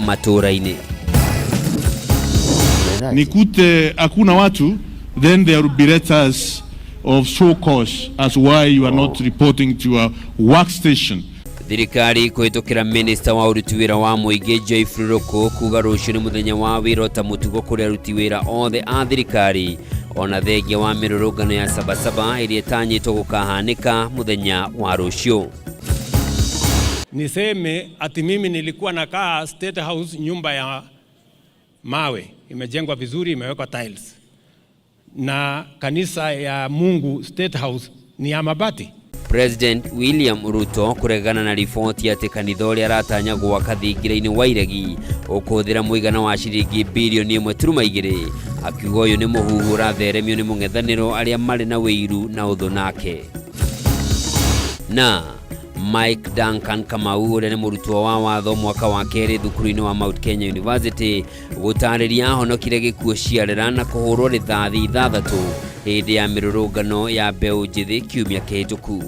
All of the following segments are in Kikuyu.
matũũra-inĩ. Nikute hakuna watu, then there will be letters of show cause as why you are not reporting to your workstation. Thirikari kũhĩtũkĩra minista wa ũruti wĩra wa mũingĩ Geoffrey Ruku kuga rũciũ nĩ mũthenya wa wĩra ta mũtugo kũrĩ aruti wĩra othe a thirikari ona thengia wa mĩrũrũngano ya Sabasaba ĩrĩa ĩtanyĩtwo gũkahanĩka mũthenya wa rũciũ. Niseme ati mimi nilikuwa nakaa State House, nyumba ya mawe imejengwa vizuri, imewekwa tiles, na kanisa ya Mungu State House ni ya mabati. President William Ruto kũregana na riboti atĩ kanitha ũrĩa aratanya gwaka thingira-inĩ wa iregi ũkũhũthĩra mũigana wa ciringi birioni 1.2 akiuga ũyũ nĩ mũhuhu ũratheremio nĩ mũng'ethanĩro arĩa marĩ na wĩiru na ũthũ nake. Na Mike Duncan Kamau ũrĩa nĩ mũrutwo wa watho mwaka wa kerĩ thukuru-inĩ wa Mount Kenya University gũtarĩria ahonokire gĩkuũ ciarera na kũhũrwo rithathi 6 hĩndĩ ya mĩrũrũngano ya mbeũ njĩthĩ kiumia kĩhĩtũku.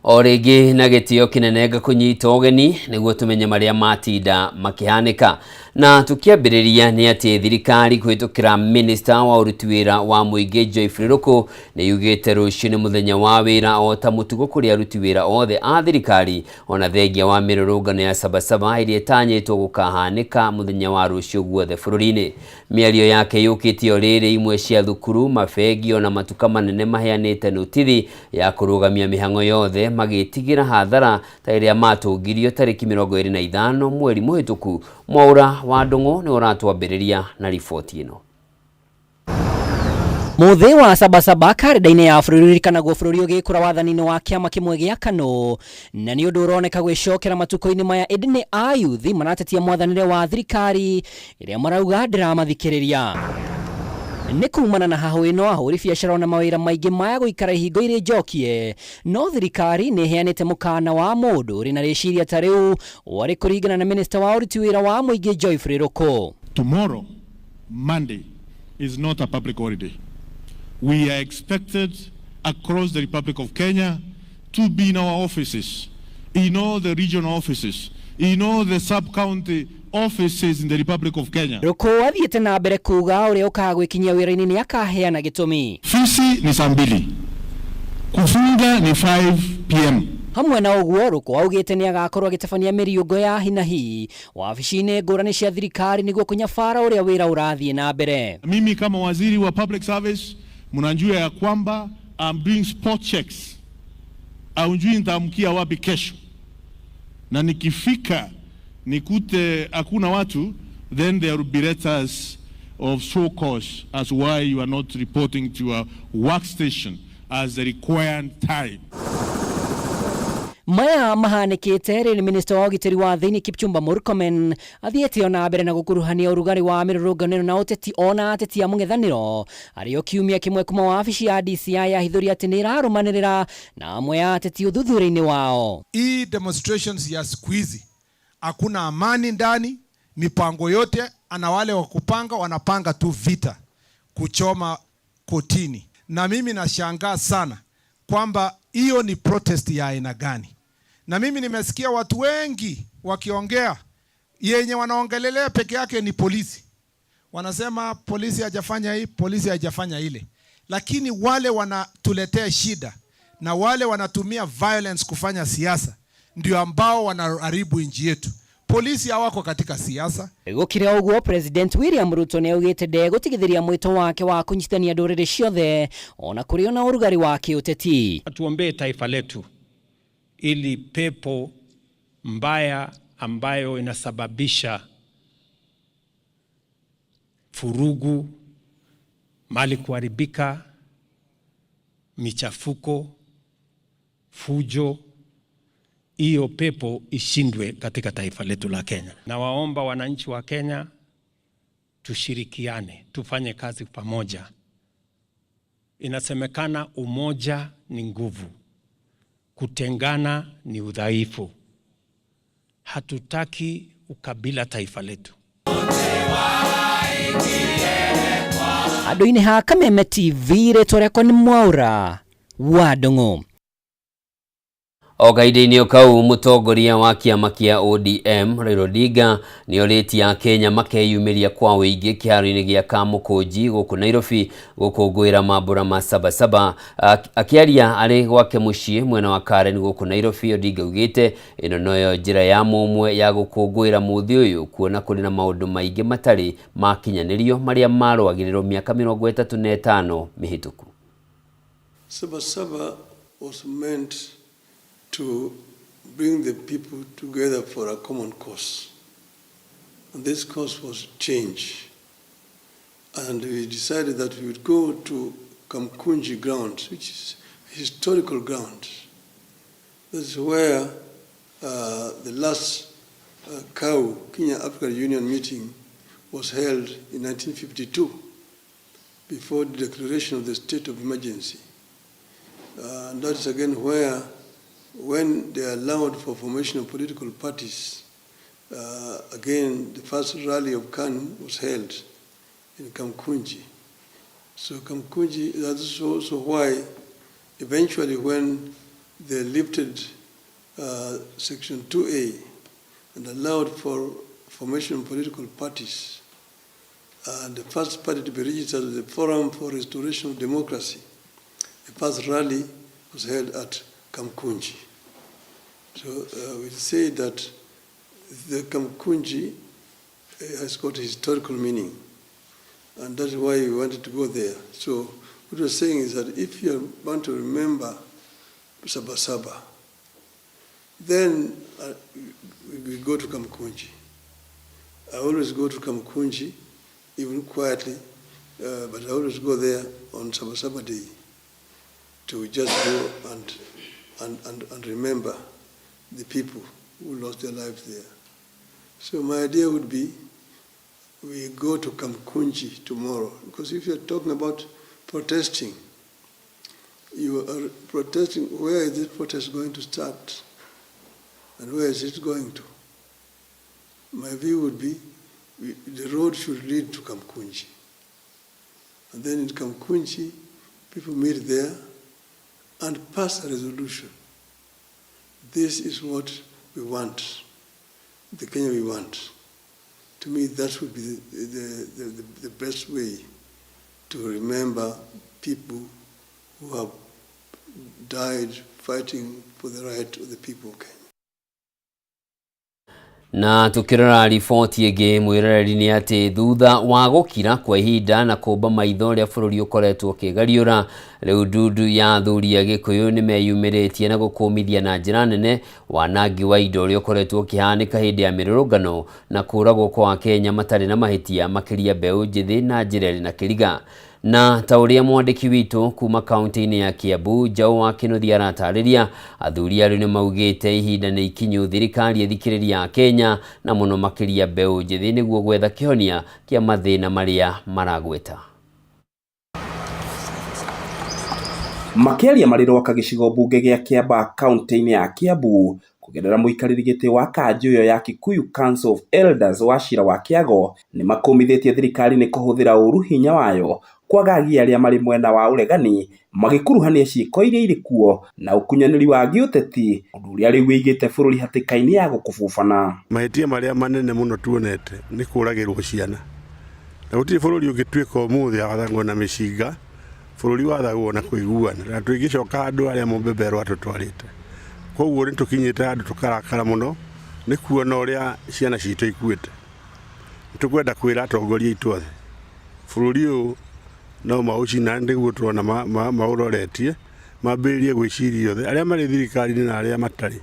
O rĩngĩ na gĩtĩo kĩnene ngakũnyita ũgeni nĩguo tũmenye marĩa matinda makĩhanĩka. Na tũkĩambĩrĩria nĩ atĩ thirikari kũhĩtũkĩra minista wa ũruti wĩra wa mũingĩ Geoffrey Ruku nĩ yugĩte rũciũ nĩ mũthenya wa wĩra o ta mũtugo kũrĩ aruti wĩra othe a thirikari ona thengia wa mĩrũrũngano ya Sabasaba ĩrĩa ĩtanyĩtwo gũkahanĩka mũthenya wa rũciũ guothe bũrũri-inĩ. Mĩario yake yũkĩte o rĩrĩ imwe cia thukuru, mabengi ona matuka manene maheanĩte notithi ya kũrũgamia mĩhang'o yothe magĩtigĩra hathara ta ĩrĩa matũngirio tarĩki 25 mweri mũhĩtũku. Mwaũra wa Ndũng'ũ nĩ ũratwambĩrĩria na riboti ĩno. Mũthĩ wa Sabasaba karenda-inĩ ya bũrũri ũririkanagwo bũrũri ũgĩkũra wathani-inĩ wa kĩama kĩmwe gĩa KANU na nĩ ũndũ ũroneka gwĩcokera matukũ-inĩ maya ĩndĩ nĩ ayuthi maratetia mwathanĩre wa thirikari ĩrĩa marauga ndĩramathikĩrĩria. Nĩ kumana na hahũ ĩno ahũri biacara ona mawĩra maingĩ maya gũikara ihingo irĩ njokie, no thirikari nĩ ĩheanĩte mũkana wa mũndũ ũrĩ na rĩciria ta rĩu warĩ kũringana na minista wa ũruti wĩra wa mũingĩ Geoffrey Ruku. Tomorrow, Monday, is not a public holiday. We are expected across the Republic of Kenya to be in our offices, in all the regional offices, in all the sub-county offices in the Republic of Kenya. Ruku athiĩte na mbere kuga ũrĩa ũkaga gwĩkinyia wĩra-inĩ nĩ akaheana gĩtũmi. Fisi ni saa 2, kufunga ni 5 p.m. Hamwe na ũguo Ruku augĩte nĩ agakorwo agĩtabania mĩriũngo ya hinahi wabici-inĩ ngũrani cia thirikari nĩguo kũnyabara ũrĩa wĩra ũrathiĩ na mbere. Mimi kama waziri wa public service mnajua ya kwamba I'm doing spot checks. Aunjui nitaamkia wapi kesho, na nikifika nikute hakuna watu, then there will be letters of show cause as why you are not reporting to your workstation as the required time. Maya mahanĩkĩte rĩrĩ minista wa ũgitĩri wa thĩinĩ Kipchumba Murkomen athiĩte ona mbere na gũkuruhania ũrugarĩ wa mĩrũrũngano ĩno na ũteti ona ateti a mũng'ethanĩro arĩ o kiumia kĩmwe kuma wabici ya DCI yahithũria atĩ nĩ ĩrarũmanĩrĩra na amwe a ateti ũthuthuria-inĩ wao. Hii demonstrations ya siku hizi hakuna amani ndani, mipango yote ana wale wa kupanga wanapanga tu vita, kuchoma kotini. Na mimi nashangaa sana kwamba hiyo ni protest ya aina gani. Na mimi nimesikia watu wengi wakiongea, yenye wanaongelelea peke yake ni polisi. Wanasema polisi hajafanya hii, polisi hajafanya ile. Lakini wale wanatuletea shida na wale wanatumia violence kufanya siasa ndio ambao wanaharibu nchi yetu. Polisi hawako katika siasa. Gũkĩrĩ ũguo President William Ruto nĩ augĩte ndegũtigithĩria mwĩto wake wa kũnyitithania ndũrĩrĩ ciothe ona kũrĩ ona ũrugarĩ wa kĩũteti. Tuombee taifa letu ili pepo mbaya ambayo inasababisha furugu, mali kuharibika, michafuko, fujo, hiyo pepo ishindwe katika taifa letu la Kenya. Nawaomba wananchi wa Kenya tushirikiane, tufanye kazi pamoja. Inasemekana umoja ni nguvu, kutengana ni udhaifu. Hatutaki ukabila taifa letu. Andũ-inĩ ha Kameme TV, rĩtwa rĩakwa nĩ Mwaũra wa Ndũng'ũ. O kahinda-inĩ o kau, mũtongoria wa kĩama kĩa ODM Raila Odinga nĩ orĩtie Akenya makeyumĩria kwa ũingĩ kĩharo-inĩ gĩa Kamũkũnji gũkũ Nairobi gũkũngũĩra mambũra ma Sabasaba. Akĩaria arĩ gwake mũciĩ mwena wa Karen gũkũ Nairobi, Odinga augĩte ĩno noyo njĩra ya mũmwe ya gũkũngũĩra mũthĩ ũyũ, kuona kũrĩ na maũndũ maingĩ matarĩ makinyanĩrio marĩa marũagĩrĩrwo mĩaka 35 mĩhĩtũku. Sabasaba was meant to bring the people together for a common cause. And this cause was change. And we decided that we would go to Kamkunji grounds, which is historical ground. That's where the last KAU, Kenya African Union meeting, was held in 1952, before the declaration of the state of emergency. And that is again where, when they allowed for formation of political parties, again the first rally of KANU was held in Kamkunji. So Kamkunji, that is also why eventually when they lifted Section 2A and allowed for formation of political parties, and the first party to be registered was the Forum for Restoration of Democracy. The first rally was held at Kamkunji. So we say that the Kamkunji has got a historical meaning, and that's why we wanted to go there. So what we're saying is that if you want to remember Sabasaba, then we go to Kamkunji. I always go to Kamkunji, even quietly, but I always go there on Sabasaba Day to just go and remember the people who lost their lives there. So my idea would be we go to Kamkunji tomorrow, because if you're talking about protesting, you are protesting, where is this protest going to start? And where is it going to? My view would be the road should lead to Kamkunji. And then in Kamkunji, people meet there and pass a resolution. This is what we want, the Kenya we want. To me, that would be the best way to remember people who have died fighting for the right of the people of Kenya. Na tukirora riboti ĩngĩ, mwĩroreri, nĩ atĩ thutha wa gũkira kwa ihinda na kũmba maitho ũrĩa bũrũri ũkoretwo ũkĩgariũra, rĩu ndundu ya athuri a Gĩkũyũ nĩ meyumĩrĩtie na gũkũmithia na njĩra nene wanangi wa indo ũrĩa ũkoretwo ũkĩhanĩka hĩndĩ ya mĩrũrũngano na kũragwo kwa Akenya matarĩ na mahĩtia, makĩria mbeũ njĩthĩ, na njĩra ĩrĩ na kĩriga. Na ta ũrĩa mwandĩki witũ kuma kaunti-inĩ ya Kiambu, Njaũ wa Kĩnuthia, aratarĩria, athuri arĩu nĩ maugĩte ihinda nĩ ikinyu thirikari ĩthikĩrĩria Akenya na mũno makĩria mbeũ njĩthĩ nĩguo gwetha kĩhonia kĩa mathĩna marĩa maragweta. Makĩaria marĩ Rwaka, gĩcigo mbunge gĩa Kĩambaa, kaunti-inĩ ya Kiambu, kũgerera mũikarĩri gĩtĩ wa kanjũ ĩyo ya Kikuyu Council of Elders, Wachira wa Kĩago, nĩ makũmithĩtie thirikari nĩ kũhũthĩra ũru hinya wayo kwagagia arĩa marĩ mwena wa ũregani magĩkuruhania ciĩko iria irĩ kuo na ũkunyanĩri wa gĩũteti, ũndũ ũrĩa rĩu wĩigĩte bũrũri hatĩka-inĩ ya gũkũbũbana. Mahĩtia marĩa manene mũno tuonete nĩ kũragĩrwo ciana, na gũtirĩ bũrũri ũngĩtuĩka ũmũthĩ wathagwo na mĩcinga. Bũrũri wathagwo na kũiguana, na tũingĩcoka handũ harĩa mũbeberwo atũtwarĩte. Koguo nĩ tũkinyĩte handũ tũkarakara mũno nĩ kuona ũrĩa ciana citũ ikuĩte. Nĩ tũkwenda kwĩra atongoria aitũ othe, bũrũri ũyũ no maũcina nĩguo tũrona maũroretie, mambĩrĩrie gwĩciria othe arĩa marĩ thirikari-inĩ na arĩa matarĩ,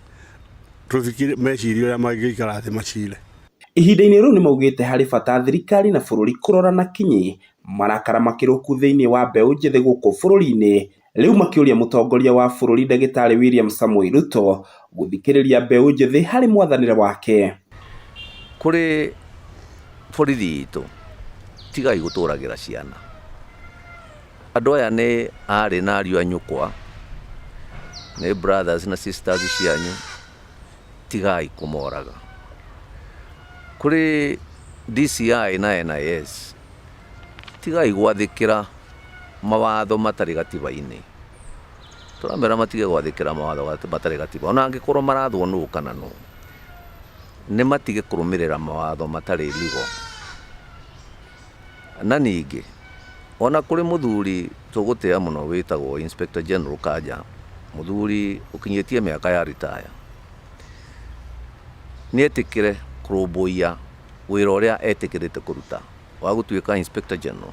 tũfikire mecirie ũrĩa mangĩikara thĩ macire. Ihinda-inĩ rĩu nĩ maugĩte harĩ bata thirikari na bũrũri kũrora na kinyi marakara makĩrũku thĩinĩ wa mbeũ njĩthĩ gũkũ bũrũri-inĩ, rĩu makĩũria mũtongoria wa bũrũri, Ndagĩtarĩ William Samoei Ruto, gũthikĩrĩria mbeũ njĩthĩ harĩ mwathanĩre wake. Kũrĩ borithi itũ, tigai gũtũragĩra ciana. Andũ aya nĩ arĩ na ariũ a nyũkwa, nĩ brothers na sisters cianyu, tigai kũmoraga. Kũrĩ DCI na NIS, tigai gwathĩkĩra mawatho matarĩ gatiba-inĩ. Tũramera matige gwathĩkĩra mawatho matarĩ gatiba, ona angĩkorwo marathwo nũ kana nũ, nĩ matige kũrũmĩrĩra mawatho matarĩ legal. Na ningĩ ona kũrĩ mũthuri tũgũtĩa mũno wĩtagwo Inspector General Kanja, mũthuri ũkinyĩtie mĩaka ya retire, nĩ etĩkĩre kũrũmbũiya wĩra ũrĩa etĩkĩrĩte kũruta wa gũtuĩka Inspector General.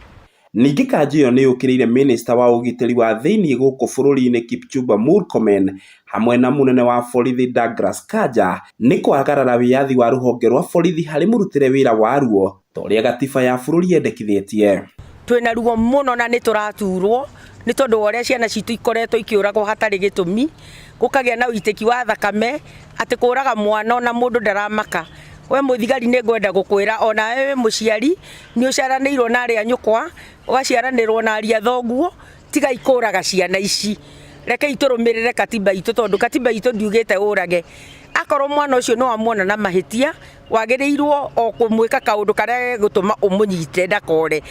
Ningĩ kanjũ ĩyo nĩ yũkĩrĩire minista wa ũgitĩri wa thĩinĩ gũkũ bũrũri-inĩ Kipchumba Murkomen hamwe na mũnene wa borithi Douglas Kanja nĩ kwagarara wĩyathi wa rũhonge rwa borithi harĩ mũrutĩre wĩra waruo ta ũrĩa gatiba ya bũrũri yendekithĩtie. Twĩna ruo mũno na nĩ tũraturwo nĩ tondũ wa ũrĩa ciana citũ ikoretwo ikĩũragwo hatarĩ gĩtũmi, gũkagĩa na ũitĩki wa thakame atĩ kũraga mwana ona mũndũ ndaramaka. We mũthigari nĩ ngwenda gũkwĩra onawe wĩ mũciari nĩ ũciaranĩirwo na arĩa nyũkwa, ũgaciaranĩrwo na aria thoguo, tigai kũraga ciana ici. Rekei tũrũmĩrĩre katiba itũ tondũ katiba itũ ndiugĩte ũrage. Akorwo mwana ũcio nĩ wamuona na mahĩtia, wagĩrĩirwo o kũmwĩka kaũndũ karĩa gegũtũma ũmũnyite ndakore.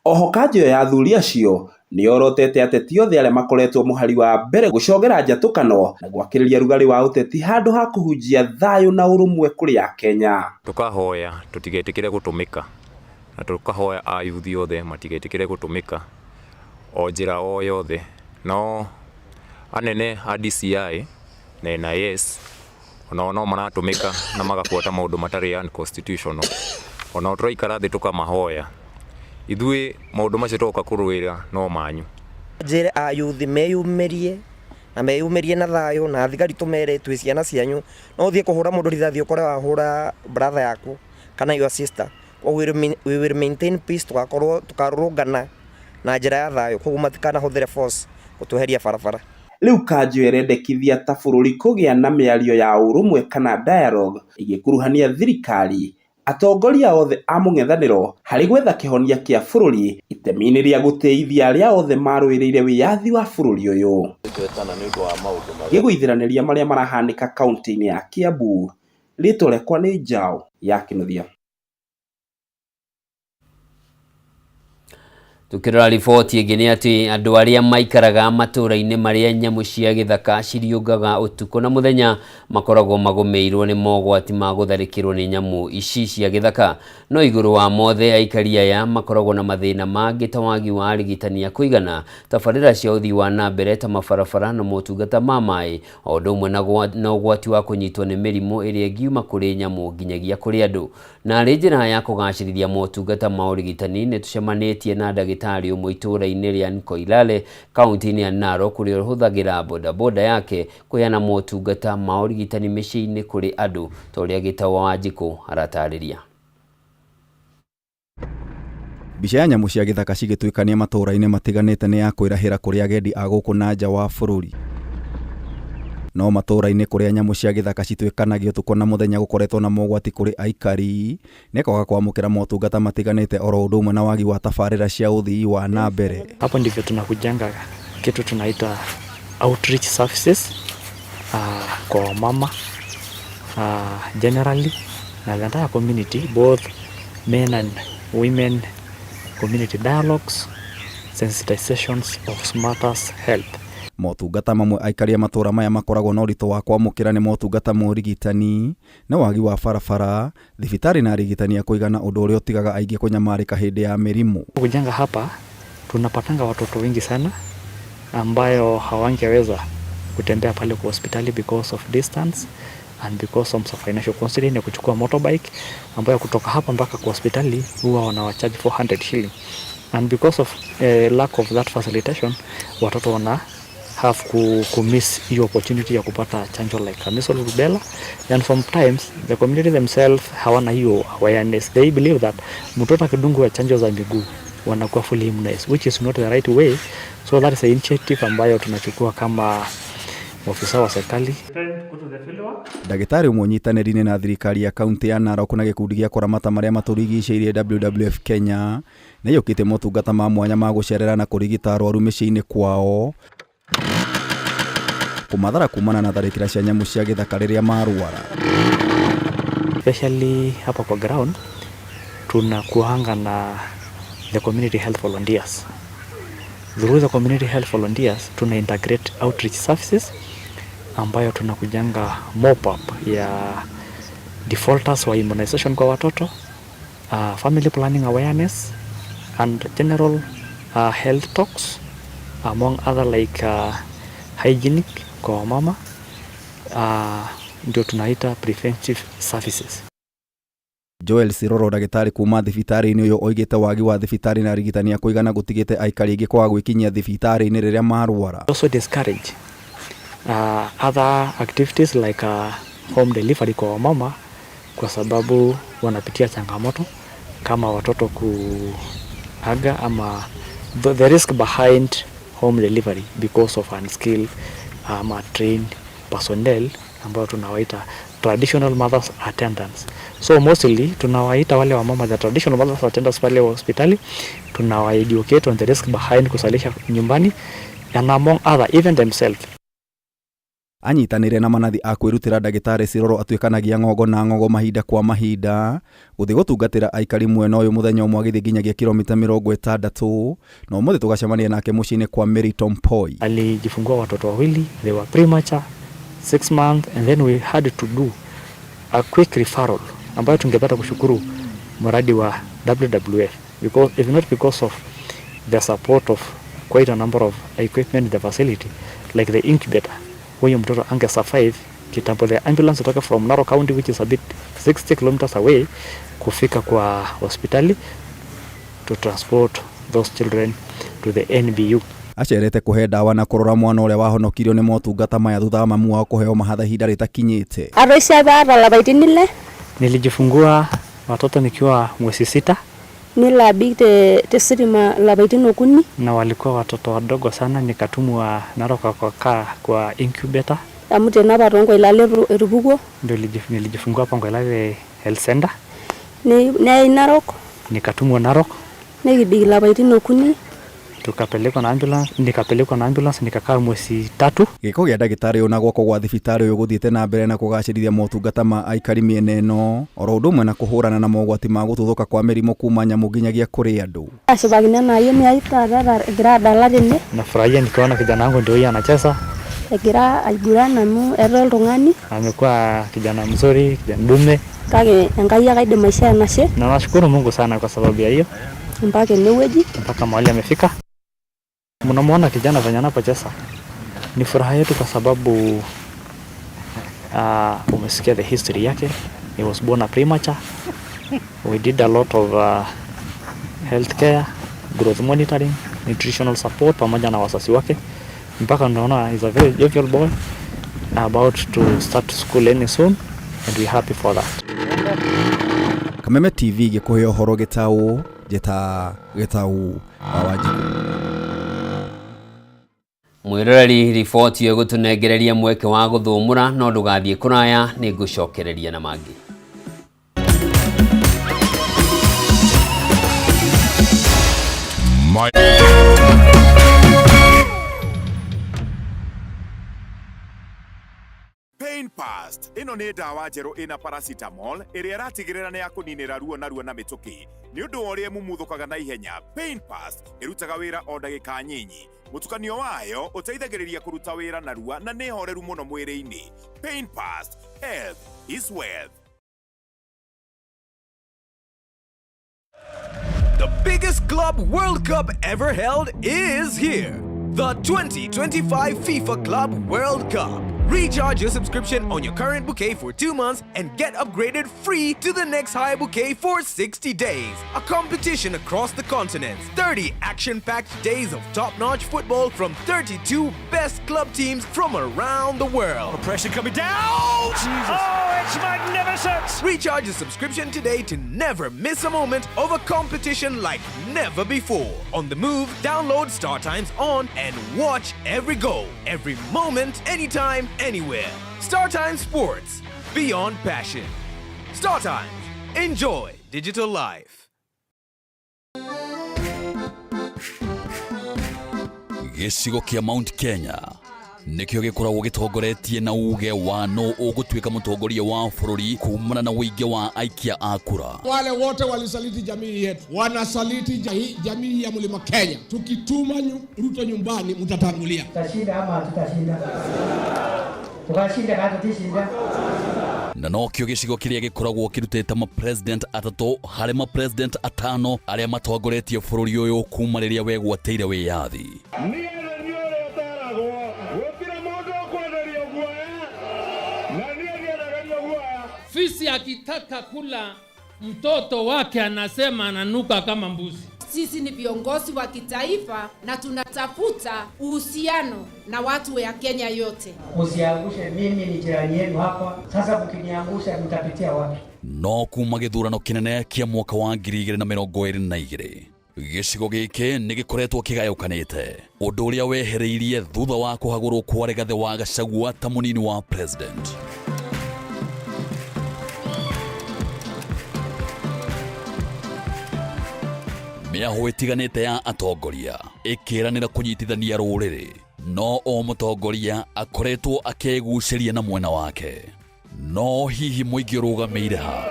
Oho kanjũ ĩyo ya athuri acio nĩyorotete ateti othe arĩa makoretwo mũhari wa mbere gũcogera njatũkano na gwakĩrĩria rugarĩ wa ũteti handũ ha kũhunjia thayũ na ũrũmwe kũrĩ Akenya. Tũkahoya tũtigetĩkĩre gũtũmĩka, na tũkahoya ayuthi othe matigetĩkĩre gũtũmĩka o njĩra o yothe. No anene a DCI na NIS onao no maratũmĩka na magabuata maũndũ matarĩ unconstitutional. Onao tũraikara thĩ tũkamahoya ithuĩ maũndũ macio tũgoka kũrũĩra no manyu. Njĩre ayuthi meyumĩrie na meyumĩrie na thayũ na thigari tũmere twĩ ciana cianyu, no ũthiĩ kũhũra mũndũ rithathi ũkore wahũra brother yaku kana your sister. We will maintain peace, tũgakorwo tũkarũrũngana na njĩra ya thayũ, koguo matikanahũthĩre force gũtweheria barabara. Rĩu kanjũ ĩrendekithia ta bũrũri kũgĩa na mĩario ya ũrũmwe kana dialogue ĩgĩkuruhania thirikari, atongoria othe a mũng'ethanĩro harĩ gwetha kĩhonia kĩa bũrũri itemi-inĩ rĩa gũtĩithia arĩa othe marũĩrĩire wĩyathi wa bũrũri ũyũ. Gĩgũithiranĩria marĩa marahanĩka kaunti-inĩ ya Kiambu, rĩtwa rĩakwa nĩ Njaũ ya Kĩnuthia. Tukirora riboti ĩngĩ nĩ atĩ andũ arĩa maikaraga matũũra-inĩ marĩa nyamũ cia gĩthaka ciriũngaga ũtukũ na mũthenya makoragwo magũmĩirwo nĩ mogwati ma gũtharĩkĩrwo nĩ nyamũ ici cia gĩthaka. No igũrũ wa mothe aikari aya makoragwo na mathĩna mangĩ ta wagi wa arigitani a kũigana, tabarĩra cia ũthii wa na mbere ta mabarabara na motungata ma maĩ, o ũndũ ũmwe na ũgwati wa kũnyitwo nĩ mĩrimũ ĩrĩa ĩngiuma kũrĩ nyamũ nginyagia kũrĩ andũ. Na arĩ njĩra ya kũgacĩrithia motungata ma ũrigitani nĩ tũcemanĩtie na ndagĩtarĩ ũmwe itũũra-inĩ rĩa Nkoilale kaunti-inĩ ya Narok ũrĩa ũhũthagĩra bodaboda yake kũheana motungata ma ũrigitani mĩciĩ-inĩ kũrĩ andũ ta ũrĩa Gĩtaũ wa Wanjikũ aratarĩria. Mbica ya nyamũ cia gĩthaka cigĩtuĩkania matũũra-inĩ matiganĩte nĩ ya kwĩrahĩra kũrĩ agendi a gũkũ na nja wa bũrũri. No matũũra-inĩ kũrĩa nyamũ cia gĩthaka cituĩkanagia ũtukũ na mũthenya gũkoretwo na mogwati kũrĩ aikari nĩ kwaga kwamũkĩra motungata matiganĩte oro ũndũ ũmwe na wagi wa tabarĩra cia ũthii wa na mbere. Hapo ndivyo tunakujanga kitu tunaita outreach services kwa wamama generally na the entire community, both men and women, community dialogues, sensitizations of matters health. Motungata mamwe aikari a matũũra maya makoragwo na ũritũ wa kwamũkĩra nĩ motungata ma ũrigitani, nĩ wagi wa barabara, thibitarĩ na arigitani a kũigana, ũndũ ũrĩa ũtigaga aingĩ kũnyamarĩka hĩndĩ ya mĩrimũ. Kujanga hapa tunapatanga watoto wengi sana ambayo hawangeweza kutembea pale kwa hospitali because of distance and because of some financial constraint ya kuchukua motorbike ambayo kutoka hapa mpaka kwa hospitali huwa wanawacharge 400 shilling, and because of lack of that facilitation watoto wana have ku miss hiyo opportunity ya kupata chanjo like measles, rubella. And sometimes the community themselves hawana hiyo awareness. They believe that mtoto akidungwa chanjo za miguu wanakuwa fully immunized, which is not the right way. So that is an initiative ambayo tunachukua kama ofisa wa serikali. Ndagĩtarĩ ũmwe ũnyitanĩri-inĩ na thirikari ya kaunti ya Narok na gĩkundi gĩa kũramata marĩa matũrigicĩirie WWF Kenya nĩaiyũkĩtie motungata ma mwanya ma gũcerera na kũrigita arwaru mĩciĩ-inĩ kwao, kũmathara kumana na tharĩkĩra cia nyamũ cia gĩthaka rĩrĩa marwara. Especially hapa kwa ground tunakuanga na the community health volunteers. Through the community health volunteers tuna integrate outreach services ambayo tunakujanga mop up ya defaulters wa immunization kwa watoto, family planning awareness and general health talks among other like hygienic kwa wamama, ndio tunaita preventive services. Joel Siroro ndagĩtarĩ kuma thibitarĩ-inĩ ũyũ oigĩte wagi wa thibitarĩ na arigitani a kũigana gũtigĩte aikari aingĩ kwaga gwĩkinyia thibitarĩ-inĩ rĩrĩa marwara. Also discourage other activities like home delivery kwa wamama kwa sababu wanapitia changamoto kama watoto kuaga ama the risk behind home delivery because of unskilled ama trained personnel ambao tunawaita traditional mothers attendants. So mostly tunawaita wale wamama the traditional mothers attendants pale hospitali, tunawaeducate on the risk behind kusalisha nyumbani and among other even themselves. Anyitanĩire na manathi a kwĩrutĩra ndagĩtarĩ Siroro atuĩkanagia ng'ongo na ng'ongo mahinda kwa mahinda gũthiĩ gũtungatĩra aikari mwena ũyũ mũthenya ũmwe agĩthiĩ nginyagia kilomita 60 na ũmũthĩ tũgacemania nake mũciĩ-inĩ kwa Mary Tompoi. Alijifungua watoto wawili, they were premature 6 months, and then we had to do a quick referral ambayo tungepata kushukuru mradi wa WWF because if not because of the support of quite a number of equipment in the facility like the incubator, huyu mtoto ange survive kitambo the ambulance kutoka from Narok County which is a bit 60 kilometers away kufika kwa hospitali to transport those children to the NBU. Acerete kũhe ndawa na kũrora mwana ũrĩa wahonokirio nĩ motungata maya thutha wa mamu wao kũheo mahatha ihinda rĩtakinyĩte. Atoishe apa aata lapaitin ile. Nilijifungua watoto nikiwa mwezi 6. Nelo abik te sitima lapaitin 3. Na walikuwa watoto wadogo sana, nikatumwa Narok wakakaa kwa incubator. Amu tene apa toonkoilale etupukuo. Ndio nilijifungua hapa Nkoilale Health Center. Neyai Narok. Nikatumwa Narok. Nikibik lapaitin 3. Tukapelekwa na ambulance, nikapelekwa na ambulance nikakaa mwezi 3. Gĩko gĩa ndagĩtarĩ ũyũ na gwakwo gwa thibitarĩ ũyũ gũthiĩte na mbere na kũgacĩrithia motungata ma aikari mĩena ĩno oro ũndũ ũmwe na kũhũrana na mogwati ma gũtuthũka kwa mĩrimũ kuma nyamũ nginyagia kũrĩ andũ. Ashipakino ena ayioni ai taata egira adala tene. Nafurahia nikiona kijana wangu ndio huyu anacheza. Egira aiguran amu etaa oltung'ani. Amekuwa kijana mzuri, kijana dume. Kake Enkai ake aidim aishoo enashe. Na nashukuru Mungu sana kwa sababu ya hiyo. Mpaka enewueji. Mpaka mahali amefika. Mnamuona kijana venye anapocheza. Ni furaha yetu kwa sababu umesikia the history yake. He was born a premature. We did a lot of healthcare, growth monitoring, nutritional support pamoja na wazazi wake. Mpaka unaona he's a very jovial boy about to start school any soon and we happy for that. Kameme TV gĩkũhe ũhoro gĩtaũ njĩta gĩtaũ wa Wanjikũ. Mwĩroreri riboti ĩyo ĩgũtũnengereria mweke wa gũthũmũra no ndũgathiĩ kũraya nĩ ngũcokereria na mangĩ. Pain Past ĩno nĩ ndawa njerũ ĩna paracetamol ĩrĩa ĩratigĩrĩra nĩ yakũninĩra ruo narua na mĩtũkĩ. Nĩ ũndũ wa ũrĩa ĩmumuthũkaga na ihenya, Pain Past ĩrutaga wĩra o ndagĩka nyinyi. Mũtukanio wayo ũteithagĩrĩria kũruta wĩra narua na nĩ horeru mũno mwĩrĩ-inĩ. Pain Past, health is wealth. The biggest club World Cup ever held is here. The 2025 FIFA Club World Cup. Recharge your subscription on your current bouquet for 2 months and get upgraded free to the next higher bouquet for 60 days. A competition across the continents. 30 action-packed days of top-notch football from 32 best club teams from around the world. The pressure coming down! Jesus. Oh, it's magnificent! Recharge your subscription today to never miss a moment of a competition like never before. On the move, download Star Times On and watch every goal, every moment, anytime, anywhere. Star Times Sports, beyond passion. Star Times, enjoy digital life. Gĩcigo kĩa Mount Kenya Nĩkĩo gĩkoragwo gĩtongoretie na uge wa nũ ũgũtuĩka mũtongoria wa bũrũri kumana na ũingĩ wa aikia a kura. Wale wote walisaliti jamii yetu, wanasaliti jamii ya Mlima Kenya. Tukituma Ruto nyumbani, mtatangulia. Tutashinda ama hatutashinda? Tukashinda kana tutishinda? Na nokĩo gĩcigo kĩrĩa gĩkoragwo kĩrutĩte mapresident atatũ harĩ mapresident atano arĩa matongoretie bũrũri ũyũ kuma rĩrĩa wegwatĩire wĩyathi. Fisi akitaka kula mtoto wake anasema ananuka kama mbuzi. Sisi ni viongozi wa kitaifa na tunatafuta uhusiano na watu ya Kenya yote. Usiangushe, mimi ni jirani yenu hapa. Sasa mkiniangusha mtapitia wapi? No kuma gĩthurano kĩnene kĩa mwaka wa 2022 gĩcigo gĩkĩ nĩ gĩkoretwo kĩgayũkanĩte, ũndũ ũrĩa wehereirie thutha wa kũhagũrwo kwa Rigathĩ wa Gachagua ta mũnini wa president. Mĩahũ ĩtiganĩte ya atongoria ĩkĩranĩra kũnyitithania rũrĩrĩ, no o mũtongoria akoretwo akĩgucĩria na mwena wake. No hihi mũingĩ ũrũgamĩire ha?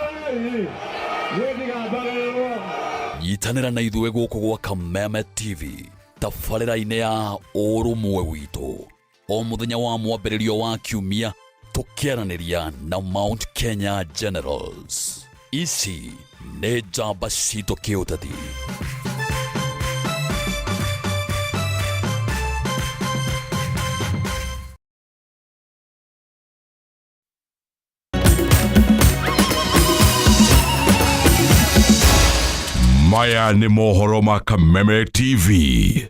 Nyitanĩra na ithuĩ gũkũ gwa Kameme TV tabarĩra-inĩ ya ũrũmwe witũ o mũthenya wa mwambĩrĩrio wa kiumia, tũkĩaranĩria na Mount Kenya Generals. Ici nĩ njamba citũ kĩũteti. Maya nĩ mohoro ma Kameme TV.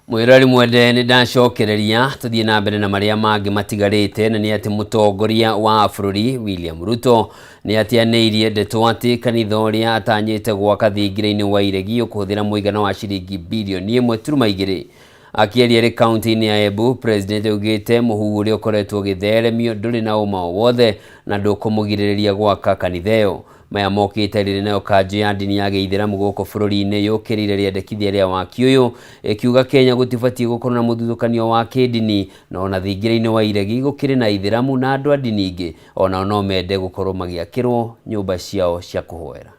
Mwĩrori mwende, nĩ ndacokereria tũthiĩ na mbere na marĩa mangĩ matigarĩte, na nĩ atĩ mũtongoria wa bũrũri William Ruto nĩ atianĩirie ndeto atĩ kanitha ũrĩa atanyĩte gwaka thingira-inĩ wa Iregi ũkũhũthĩra mũigana wa ciringi birioni ĩmwe turuma igĩrĩ. Akĩaria arĩ kaunti-inĩ ya Embu, president augĩte mũhuhu ũrĩa ũkoretwo ũgĩtheremio ndũrĩ na ũma o wothe na ndũkũmũgirĩrĩria gwaka kanitha ĩyo. Maya mokĩte rĩrĩ nayo kanjũ ya ndini ya gĩithĩramu gũkũ bũrũri-inĩ yũkĩrĩire rĩendekithia rĩa waki ũyũ, ĩkiuga Kenya gũtibatiĩ gũkorwo na mũthutũkanio wa kĩndini, na ona thingira-inĩ wa Iregi gũkĩrĩ na ithĩramu na andũ a ndini ingĩ onao no mende gũkorwo magĩakĩrwo nyũmba ciao cia kũhoera.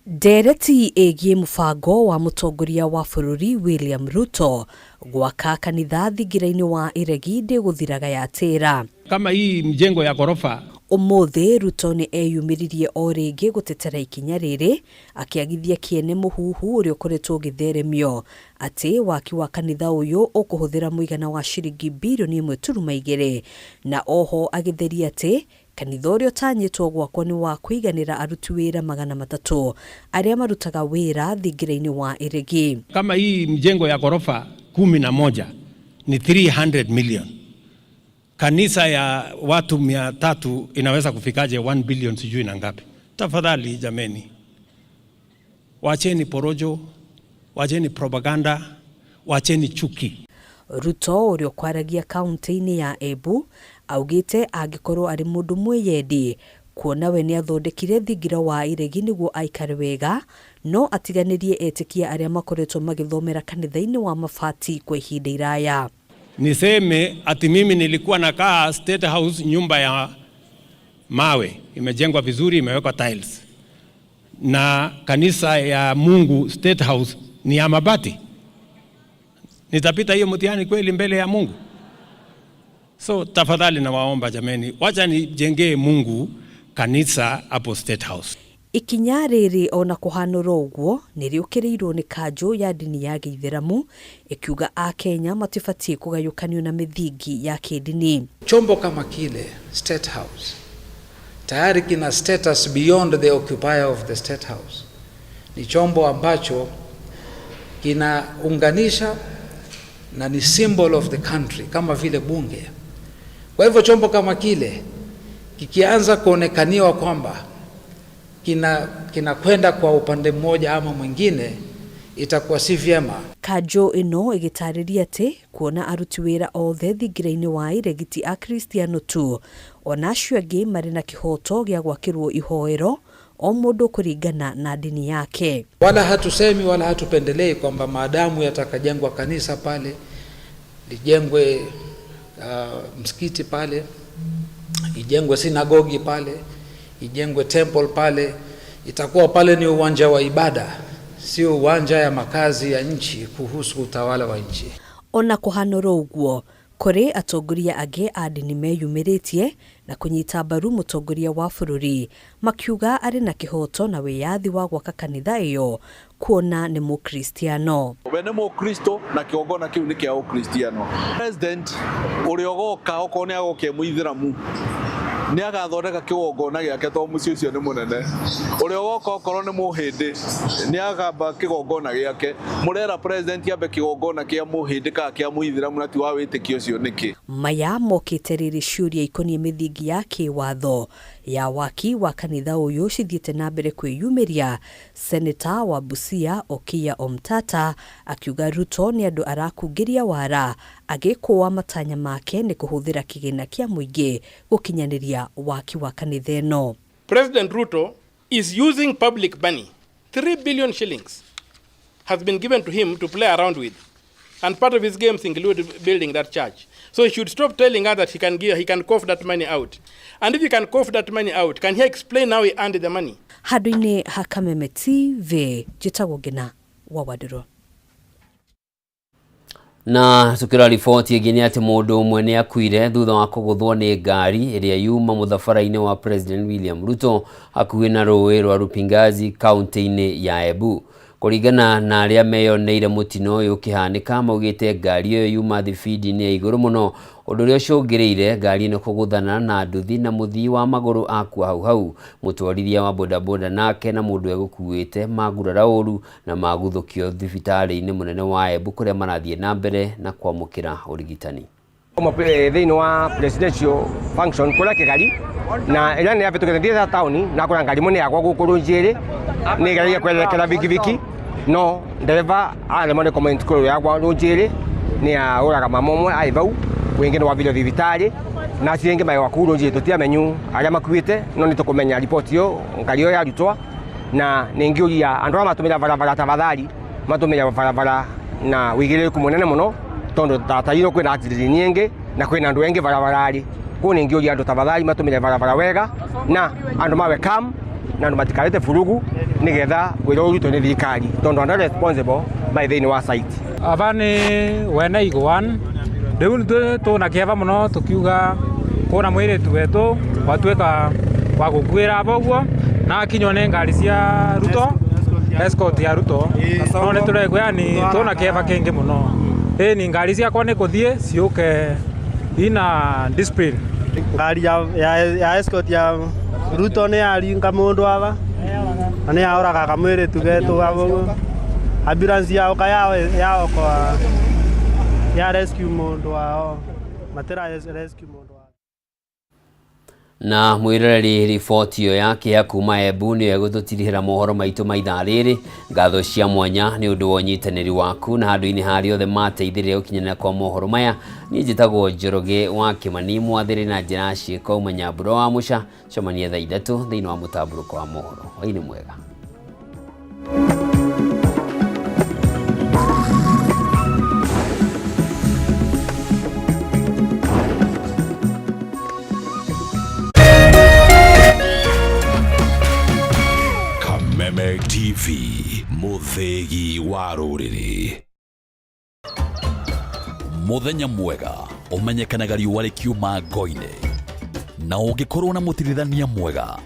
Ndereti ĩgiĩ mũbango wa mũtongoria wa bũrũri William Ruto gwaka kanitha thingira-inĩ wa Iregi ndĩgũthiraga yatĩra. Kama hii mjengo ya ghorofa. Ũmũthĩ Ruto nĩ eyumĩririe o rĩngĩ gũtetera ikinya rĩrĩ, akĩagithia kĩene mũhuhu ũrĩa ũkoretwo ũgĩtheremio atĩ waki wa kanitha ũyũ ũkũhũthĩra mũigana wa ciringi birioni ĩmwe turuma igĩrĩ, na oho agĩtheria atĩ kanitha ũrĩa ũtanyĩtwo gwakwo nĩ wa kũiganĩra aruti wĩra 300 arĩa marutaga wĩra thingira-inĩ wa Iregi. Kama hii mjengo ya ghorofa 11 ni 300 million. Kanisa ya watu 300 inaweza kufikaje 1 billion sijui na ngapi? Tafadhali jameni, wacheni porojo, wacheni propaganda, wacheni chuki. Ruto ũrĩa ũkwaragia kaunti-inĩ ya Embu augĩte angĩkorwo arĩ mũndũ mwĩyendi kuona we nĩathondekire thingira wa Iregi nĩguo aikare wega, no atiganĩrie etĩkia arĩa makoretwo magĩthomera kanitha-inĩ wa mabati kwa ihinda iraya. Niseme ati mimi nilikuwa nakaa State House, nyumba ya mawe imejengwa vizuri, imewekwa tiles, na kanisa ya Mungu State House ni ya mabati. Nitapita hiyo mtihani kweli mbele ya Mungu? So tafadhali nawaomba jameni, wacha nijengee Mungu kanisa hapo State House. Ikinya rĩrĩ ona kũhanũra ũguo nĩ rĩũkĩrĩirwo nĩ kanjũ ya ndini ya gĩithĩramu ĩkiuga akenya matibatiĩ kũgayũkanio na mĩthingi ya kĩndini. Chombo kama kile State House tayari kina status beyond the occupier of the State House. Ni chombo ambacho kinaunganisha na ni symbol of the country kama vile bunge. Kwa hivyo chombo kama kile kikianza kuonekaniwa kwamba kinakwenda kwa upande mmoja ama mwingine, itakuwa si vyema. Kanjũ ĩno ĩgĩtarĩria atĩ kuona aruti wĩra othe thingira-inĩ wa Iregi ti akristiano tu, ona acio angĩ marĩ na kĩhoto gĩa gwakĩrwo ihoero O mũndũ kũringana na ndini yake. Wala hatusemi wala hatupendelei kwamba maadamu yatakajengwa kanisa pale, lijengwe msikiti pale, ijengwe sinagogi pale, ijengwe temple pale, itakuwa pale ni uwanja wa ibada, sio uwanja ya makazi ya nchi kuhusu utawala wa nchi. Ona kũhana ũguo, kũrĩ atongoria angĩ a ndini meyumĩrĩtie na kũnyita mbaru mũtongoria wa bũrũri, makiuga arĩ na kĩhoto na wĩyathi wa gwaka kanitha ĩyo kuona nĩ mũkristiano. We nĩ mũkristo na kĩgongona kĩu nĩ kĩa ũkristiano. President ũrĩa ũgoka okorwo nĩ agoka e mũithĩramu nĩ agathondeka kĩgongona gĩake tondũ mũciĩ ũcio nĩ mũnene. Ũrĩa ũgoka okorwo nĩ mũhĩndĩ nĩ agamba kĩgongona gĩake. Mũrera president ambe kĩgongona kĩa mũhĩndĩ kana kĩa mũithĩramu na ti wa wĩtĩkio ũcio nĩkĩ? Maya mokĩte rĩrĩ ciũria ikoniĩ mĩthingi ya kĩwatho ya waki wa kanitha ũyũ cithiĩte na mbere kwĩyumĩria. Seneta wa Busia Okiya Omtata akiuga Ruto nĩ andũ arakungĩria wara agĩkũa matanya make nĩ kũhũthĩra kĩgĩna kĩa mũingĩ gũkinyanĩria waki wa kanitha ĩno. President Ruto is using public money. 3 billion shillings has been given to him to play around with. And part of his games include building that church. So he should stop telling us that he can cough that money out. And if he can cough that money out, can he explain how he earned the money? Handũ-inĩ ha Kameme TV, njĩtagwo Ngina wa Wandirũ. Na tukĩrora riboti ĩngĩ nĩ atĩ mũndũ ũmwe nĩ akuire thutha wa kũgũthwo nĩ ngari ĩrĩa yuma mũthabara-inĩ wa President William Ruto hakuhĩ na rũĩ rwa Rupingazi kaunti-inĩ ya Embu. Kũringana na arĩa meyoneire mũtino ũyũ ũkĩhanĩka, maugĩte ngari ĩyo yuma thibindi-inĩ ya igũrũ mũno, ũndũ ũrĩa ũcũngĩrĩire ngari ĩno kũgũthana na nduthi na mũthii wa magũrũ akua hau hau. Mũtwarithia wa bodaboda nake na mũndũ egũkuĩte magurara ũru na maguthũkio thibitarĩ-inĩ mũnene wa Embu kũrĩa marathiĩ na mbere na kwamũkĩra ũrigitani. Thĩinĩ wa presidential function kũrĩa Kĩgari na ĩrĩa nĩ yabĩtũkĩte thiĩte taũni na kũrĩa ngari mũnĩ yakwa gũkũ Rũnjiĩrĩ nĩ ĩgeragia kwerekera bikibiki no ndereba aremwo nĩ comment kũrĩa yakwa Rũnjiĩrĩ nĩ aũraga mama ũmwe aĩ vau wĩngĩ nĩ wambire thibitarĩ na acio angĩ marĩ kũu Rũnjiĩrĩ tũtiamenyu arĩa makuĩte no nĩ tũkũmenya riboti ĩyo ngari ĩyo yarutwa na nĩngĩũria andũ arĩa matũmĩra barabara tafadhali matũmĩra barabara na wĩigĩrĩrĩku mũnene mũno tondũ tatairwo kwĩna accident nyingĩ na kwĩna andũ aingĩ barabarari kũu nĩngĩũria andũ tafadhali matũmĩre barabara wega na andũ mawe calm na andũ matikarete furugu nĩgetha wĩra ũrutwo nĩ thirikari tondũ andũ arĩa responsible marĩ thĩinĩ wa site. Aba nĩ wene igwan rĩu tũna kĩeva mũno tũkiuga kũna mwĩrĩtu wetũ watuĩka wa gũkuĩra aba ũguo na akinywo nĩ ngari cia Ruto, escort ya Ruto, no nĩ tũraigua yani tũna kĩeva kĩingĩ mũno. Ĩni ngari ciakwa nĩ kũthiĩ ciũke ina discipline. Ngari ya escort ya Ruto nĩ yaringa mũndũ aba na nĩ yaũraga kamwĩrĩtu getũ aba ũguo. Ambulance yaũka yaokoa ya rescue mũndũ wao matira rescue mũndũ wao. Na mwĩroreri riboti ĩyo yake ya kuma Embu nĩyo ĩgũtũtirihĩra mohoro maitũ ma ithaa rĩrĩ. Ngatho cia mwanya nĩ ũndũ wa ũnyitanĩri waku na handũ-inĩ harĩa othe mateithĩrĩria gũkinyanĩra kwa mohoro maya. Niĩ njĩtagwo Njoroge wa Kĩmani, mwathĩrĩ na njĩra ya ciĩko Ũmanyambũro wa Mũca. Cemania thaa 3 thĩinĩ wa mũtambũrũko wa mohoro. Hwaĩ-inĩ mwega. Kameme TV, mũthĩgi wa rũrĩrĩ. Mũthenya mwega ũmenyekanaga riũa rĩkiuma ngo-inĩ, na ũngĩkorwo na mũtirithania mwega.